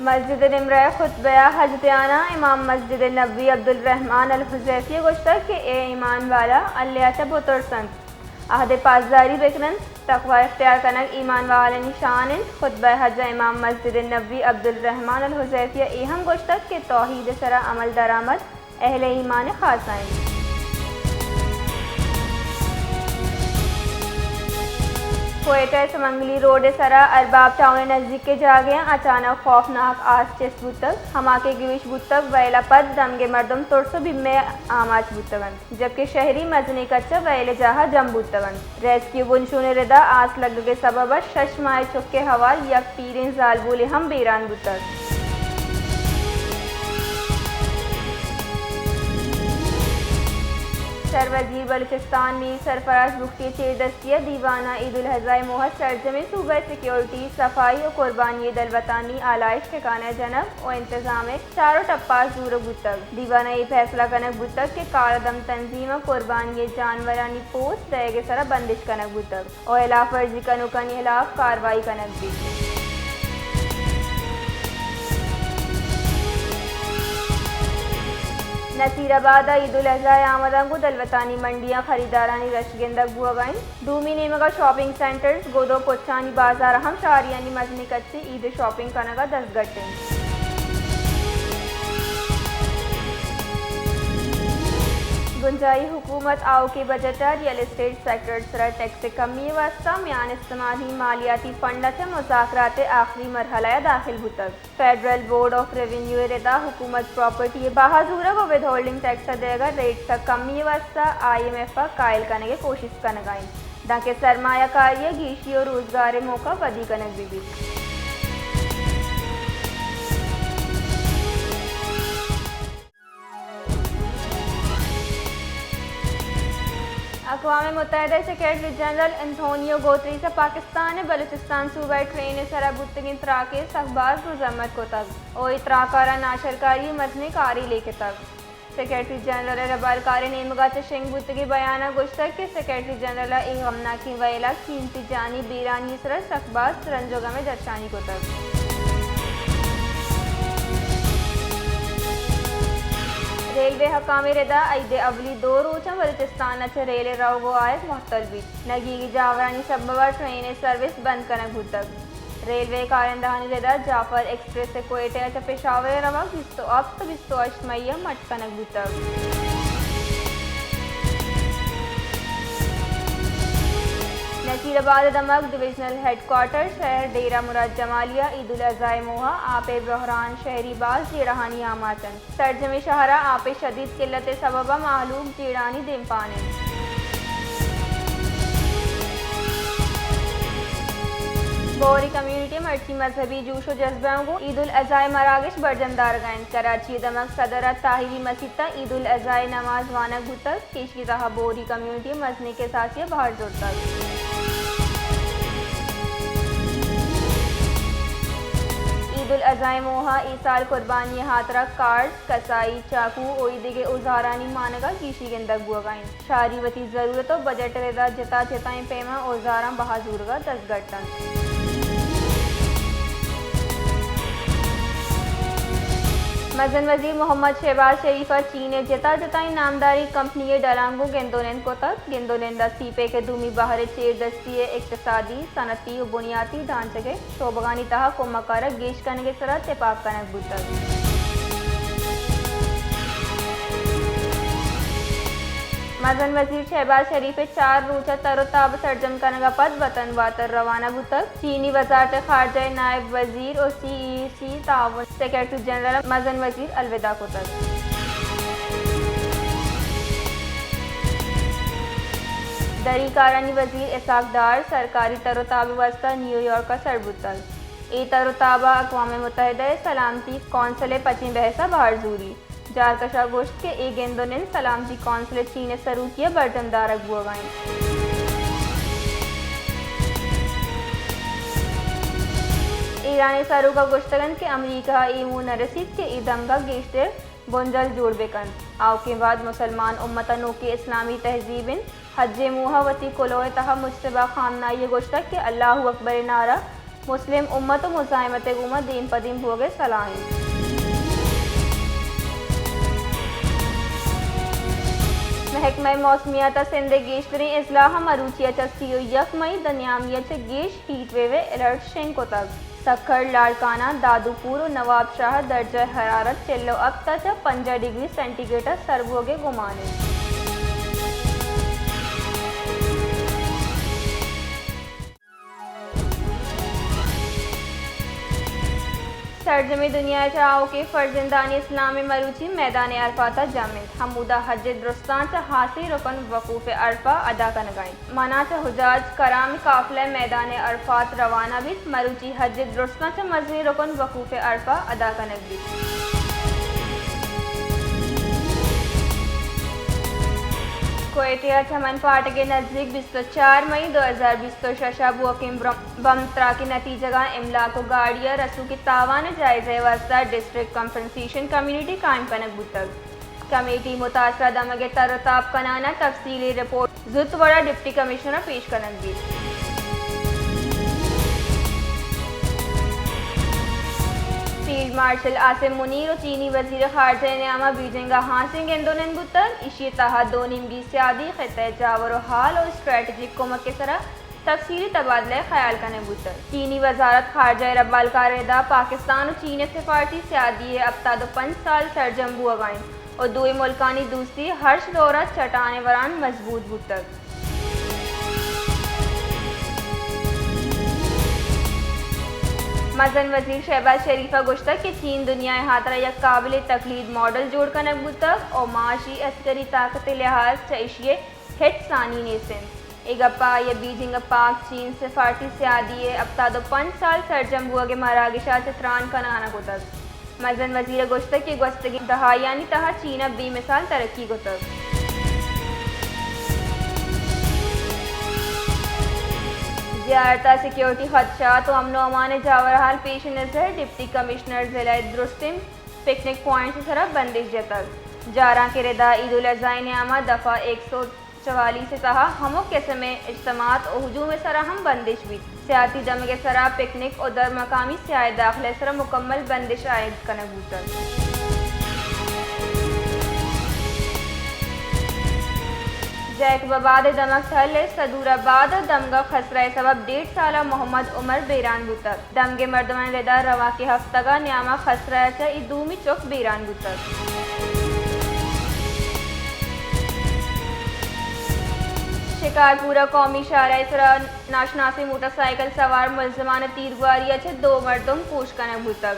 مسجد نمرہ ءِ خطبہ ءَ حج دیان ءَ امام مسجد نبوی عبدالرحمن الحذیفی ءَ گوشتگ کہ اے ایمان والا، اللہ ءَ چہ بترس انت، عہد ءِ پاسداری بکن انت، تقوی اختیار کنگ ایمان والانی شان انت۔ خطبہ حج ءَ امام مسجد نبوی عبدالرحمن الحذیفی ءَ اے ہم گوشتگ کہ توحید ءِ سرا عمل درآمد اہل ایمان خاصہ انت۔ کوئٹہ ءِ سمنگلی روڈ ءِ سرا ارباب ٹاؤن ءِ نزیک ءِ جاگہاں اچانک خوفناک آس چست بوتگ، ہما کہ گوش بوتگ، ویل ءَ پد دمگ ءِ مردم ترس ءُ بیم ءَ آماچ بوتگ انت، جبکہ شہری مزنیں کچ ءَ ویل ءِ جاہ ءَ جم بوتگ انت۔ ریسکیو بنشون ءِ ردا آس لگگ ءِ سبب ءَ شش ماہ ءِ چک ءِ ہوار یک پیریں زالبولے ہم بیران بوتگ۔ سروزیر بلوچستان میر سرفراز بگٹی ءِ چیردستی ءَ دیوان ءَ عید الاضحی ءِ موہ ءَ سرجمیں صوبہ ءِ سیکورٹی، صفائی ءُ قربانی ءِ دلوتانی آلائش ٹھکانہ جنگ ءُ انتظام ءِ چار ءُ ٹپاس زورگ بوتگ۔ دیوان ءَ اے پیسلہ کنگ بوتگ کہ کالعدم تنظیم ءَ قربانی ءِ جانورانی پوست دئیگ ءِ سرا بندش کنگ بوتگ ءُ ہلاف ورزی کنوکانی ہلاف کاروائی کنگ بیت۔ نصیر آباد ءَ عید الاضحی ءِ آمداں گوں دلوتانی منڈیاں خریدارانی رش گندگ بوگ ءَ انت۔ دومی نیمگ ءَ شاپنگ سینٹرز، گد ءُ پچانی بازار ءَ ہم شہریانی مزنیں کچ چہ عید ءِ شاپنگ کنگ ءَ دزگٹ انت۔ بنجاہی حکومت آؤکیں بجٹ ءَ ریئل اسٹیٹ سیکٹر ءِ سرا ٹیکس ءِ کمی ءِ واستہ میان استعمالی مالیاتی فنڈ ءَ چہ مذاکرات ءِ آخری مرحلہ ءَ داخل بوتگ۔ فیڈرل بورڈ آف ریونیو ءِ ردا حکومت پراپرٹی ءِ بہا زورگ ءُ ودہولڈنگ ٹیکس ءِ دئیگ ءَ ریٹس ءَ کمی ءِ واستہ آئی ایم ایف ءَ قائل کنگ ءِ کوشست کنگ ءَ انت، دانکہ سرمایہ کاری ءِ گیشی ءُ روزگار ءِ موقع ودی کنگ بہ بیت۔ اقوام متحدہ ءِ سیکرٹری جنرل انتونیو گوتریس ءَ پاکستان ءِ بلوچستان صوبہ ءِ ٹرین ءِ سرا بوتگیں تراک ءِ سک باز مذمت کتگ ءُ اے تراک ءَ را ناشرکاری ءِ مزنیں کارے لیکتگ۔ سیکرٹری جنرل ءِ ربارکاریں نیمگ ءَ چہ شنگ بوتگیں بیان ءَ گوشتگ کہ سیکرٹری جنرل ءَ اے غمناکیں ویل ءَ قیمتی جانی بیرانی ءِ سرا سک باز رنج ءُ گم ءِ درشانی کتگ۔ ریلوے حکام ءِ ردا عید ءِ اولی دو روچاں بلوچستان ءَ چہ ریل ءِ روگ ءُ آیگ معطل بیت۔ نگیگی جاورانی سبب ءَ ٹرین ءِ سروس بند کنگ بوتگ۔ ریلوے ءِ کارندہانی ردا جعفر ایکسپریس ءِ کوئٹہ ءَ چہ پشاور ءَ روگ بیست ءُ ہپت ءُ بیست ءُ ہشت مئی ءَ مٹ کنگ بوتگ۔ نصیر آباد ءِ دمگ ڈویژنل ہیڈ کوارٹر شہر ڈیرہ مراد جمالی ءَ عید الاضحی ءِ موہ ءَ آپ ءِ بحران، شہری باز جیڑہانی آماچ انت۔ سرجمیں شہر ءَ آپ ءِ شدید قلت ءِ سبب ءَ مہلوک جیڑہانی دیمپان انت۔ بوہری کمیونٹی ءَ مرچی مذہبی جوش ءُ جذبہ ءَ گوں عید الاضحی ءِ مراگش برجم دارگ ءَ انت۔ کراچی ءِ دمگ صدر ءَ طاہری مسیت ءَ عید الاضحی ءِ نماز وانگ بوتگ۔ کہ ایشی ءِ تہا بوہری کمیونٹی ءِ مزنیں کساسے ءَ بہر زرتگ۔ عید الاضحی ءِ موہ ءَ اے سال قربانی ءِ ہاترا کارڈز، کسائی، چاقو ءُ ایدگہ اوزارانی مانگ ءَ گیشی گندگ بوگ ءَ انت۔ شہری وتی ضرورت ءُ بجٹ ءِ ردا جتا جتائیں پیم ءَ اوزاراں بہا زورگ ءَ دزگٹ انت۔ مزن وزیر محمد شہباز شریف ءَ چین ءِ جتا جتائیں نامداریں کمپنی ءِ ڈلاں گوں گند ءُ نند کتگ۔ گند ءُ نند ءَ سی پیک ءِ دومی بہر ءِ چیردستی ءِ اقتصادی، صنعتی ءُ بنیاتی ڈھانچگ ءِ شعبگانی تہا کمک ءَ را گیش کنگ ءِ سرا تپاک کنگ بوتگ۔ مزن وزیر شہباز شریف ءِ چار روچ ءِ تر ءُ تاب ءِ سرجم کنگ ءَ پد وطن واتر روانہ بوتگ۔ چینی وزارت خارجہ ءِ نائب وزیر ءُ سی ای سی تعاون سیکرٹری جنرل ءَ مزن وزیر الوداع کتگ۔ دری کارانی وزیر اسحاق ڈار سرکاری تر ءُ تاب ءِ واستہ نیویارک ءَ سر بوتگ۔ اے تر ءُ تاب ءَ اقوام متحدہ ءِ سلامتی کونسل ءِ پچیں بحث ءَ بہر زوری۔ جارکش ءَ گوشت کہ اے گند ءُ نند سلامتی کونسل ءِ چین ءِ سروکی ءَ برجم دارگ بوگ ءَ انت۔ ایران ءِ سروک ءَ گوشتگ انت کہ امریکہ ءَ اے موہ نہ رسیت کہ اے دمگ ءَ گیشتر بنجل جوڑ بہ کنت۔ آؤکیں وہد مسلمان امت ءِ نوکیں اسلامی تہذیب انت۔ حج ءِ موہ ءَ وتی کلوہ ءِ تہا مجتبیٰ خامنائی ءَ گوشتگ کہ اللہ اکبر ءِ نعرہ مسلم امت ء مزاحمت ء گوما دیم پہ دیم بوگ ء صلاح انت۔ محکمہ موسمیات ء سندھ ء گیشتریں اضلاع ء مروچی ء چہ سی و یک مئی دنیامی ء چہ گیش ہیٹ ویو ء الرٹ شنگ کتگ۔ سکھر، لاڑکانہ، دادوپور و نواب شاہ ء درجہ حرارت چل و ہپت ء چہ پنجاہ ڈگری سینٹی گریڈ ء سر بوگ ء گمان انت۔ سرجمیں دنیا ء چہ آؤکیں فرزندانی اسلام ء مروچی میدان عرفات ء جم انت۔ ہمودا حج درستاں چہ ہاسیں رکن وقوف عرفہ ادا کنگ ء انت۔ منا چہ حجاج کرام قافلہ میدان عرفات روانہ بیت۔ مروچی حج درستاں چہ مزنیں رکن وقوف عرفہ ادا کنگ بیت۔ کوئٹہ ء چمن پھاٹک ء نزیک بیست و چار مئی دو ہزار بیست و شش ء بوکیں برم-، بمب تراک ء نتیجگ ء املاک و گاڑی ء رسوکی تاوان ء جائزہ ء واستہ ڈسٹرکٹ کمپنسیشن کمیٹی قائم کنگ بوتگ۔ کمیٹی متاثرہ دمگ ء تر و تاب کنان ء تفصیلی رپورٹ زوت وڑ ء ڈپٹی کمشنر ء پیش کنگ بیت۔ فیلڈ مارشل عاصم منیر و چینی وزیر خارجہ ء نیام ء بیجنگ ء ہاسیں گند و نند بوتگ۔ ایشی ء تہا دو نیمگی سیادی، خطہ ء جاور و حال و اسٹریٹجک کمک ء سرا تفصیلی تبادلہ خیال کنگ بوتگ۔ چینی وزارت خارجہ ء ربالکار ء ردا پاکستان و چین ء سفارتی سیادی ء ہپتاد و پنچ سال سرجم بوگ ء انت و دوئیں ملکانی دوستی ہرچ دور ء چٹان ء بران مضبوط بوتگ۔ مزن وزیر شہباز شریف ء گوشتگ کہ چین دنیا ء ہاترا یک قابل تقلید ماڈل جوڑ کنگ بوتگ و معاشی عسکری طاقت ء لحاظ چہ ایشی ء ہچ ثانی نیست انت۔ اے گپ ء آئی ء بیجنگ ء پاک چین سفارتی سیادی ء ہپتاد و پنچ سال سرجم بوگ ء مراگش ء چہ تران کنان ء کتگ۔ مزن وزیر ء گوشتگ کہ گوستگیں دہائیانی تہا چین ء بے مثال ترقی کتگ۔ زیارت ء سیکورٹی خدشات و امن و امان ء جاور حال پیش نظر ڈپٹی کمشنر ضلع درستیں پکنک پوائنٹس ء سرا بندش جتگ۔ جارانک ء ردا عید الاضحی ء نیام ء دفعہ ایک سو چوالیس ء تہا ہمک قسم ء اجتماعات و ہجوم ء سرا ہم بندش بیت۔ سیاحتی دمگ ء سرا پکنک و در مقامی سیاح داخلہ ء سرا مکمل بندش عائد کنگ بوتگ۔ جیکب آباد ء دمگ ٹھل ء صدور آباد ء دمگ ء خسرہ ء سبب ڈیڑھ سالہ محمد عمر بیران بوتگ۔ دمگیں مردمانی ردا رواکیں ہفتگ ء نیام ء خسرہ ء چہ اے دومی چک بیران بوتگ۔ شکارپور ء قومی شاہراہ ء سرا ناشناسیں موٹر سائیکل سوار ملزمان ء تیرگواری ء چہ دو مردم پوش کنگ بوتگ۔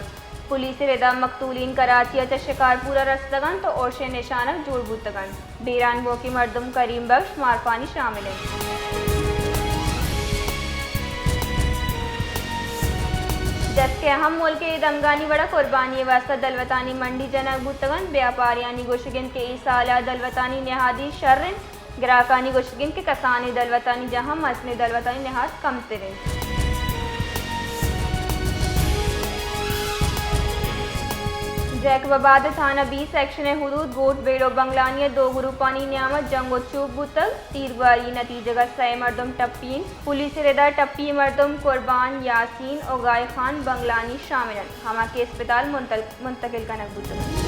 پولیس ء ردا مقتولین کراچی ء چہ شکارپور ء رستگ انت و ارش ء نشانگ جوڑ بوتگ انت۔ بیران بوکیں مردم کریم بخش مارپانی شامل انت۔ جت کہ اہم ملک ء دمگانی وڑا قربانی ء واستہ دلوتانی منڈی جنگ بوتگ انت۔ بیاپاریانی گوشگ انت کہ اے سال ء دلوتانی نہادی شر انت۔ گراکانی گوشگ انت کہ کسانیں دلوتانی جاہاں مزنیں دلوتانی نہاد کمتر انت۔ جیکب آباد ء تھانہ بی سیکشن ء حدود گوٹ بیڑ و بنگلانی ء دو گروپانی نیام ء جنگ و چوپ بوتگ۔ تیرگواری نتیجگ ء سئے مردم ٹپی انت۔ پولیس ء ردا ٹپی مردم قربان، یاسین و گائے خان بنگلانی شامل انت، ہما کہ اسپتال منتقل منتقل کنگ بوتگ انت۔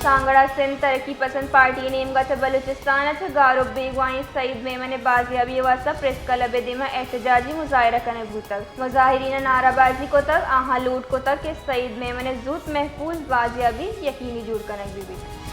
سانگڑا سندھ ترقی پسند پارٹی ء نیمگا چہ بلوچستان ء چہ گار و بیگواہیں سعید میمن ء بازیابی ء واستہ پریس کلب ء دیما احتجاجی مظاہرہ کنگ بوتگ۔ مظاہرین ء نعرہ بازی کتگ، آہاں لوٹ کتگ کہ سعید میمن ء زوت محفوظ بازیابی یقینی جوڑ کنگ بہ بیت۔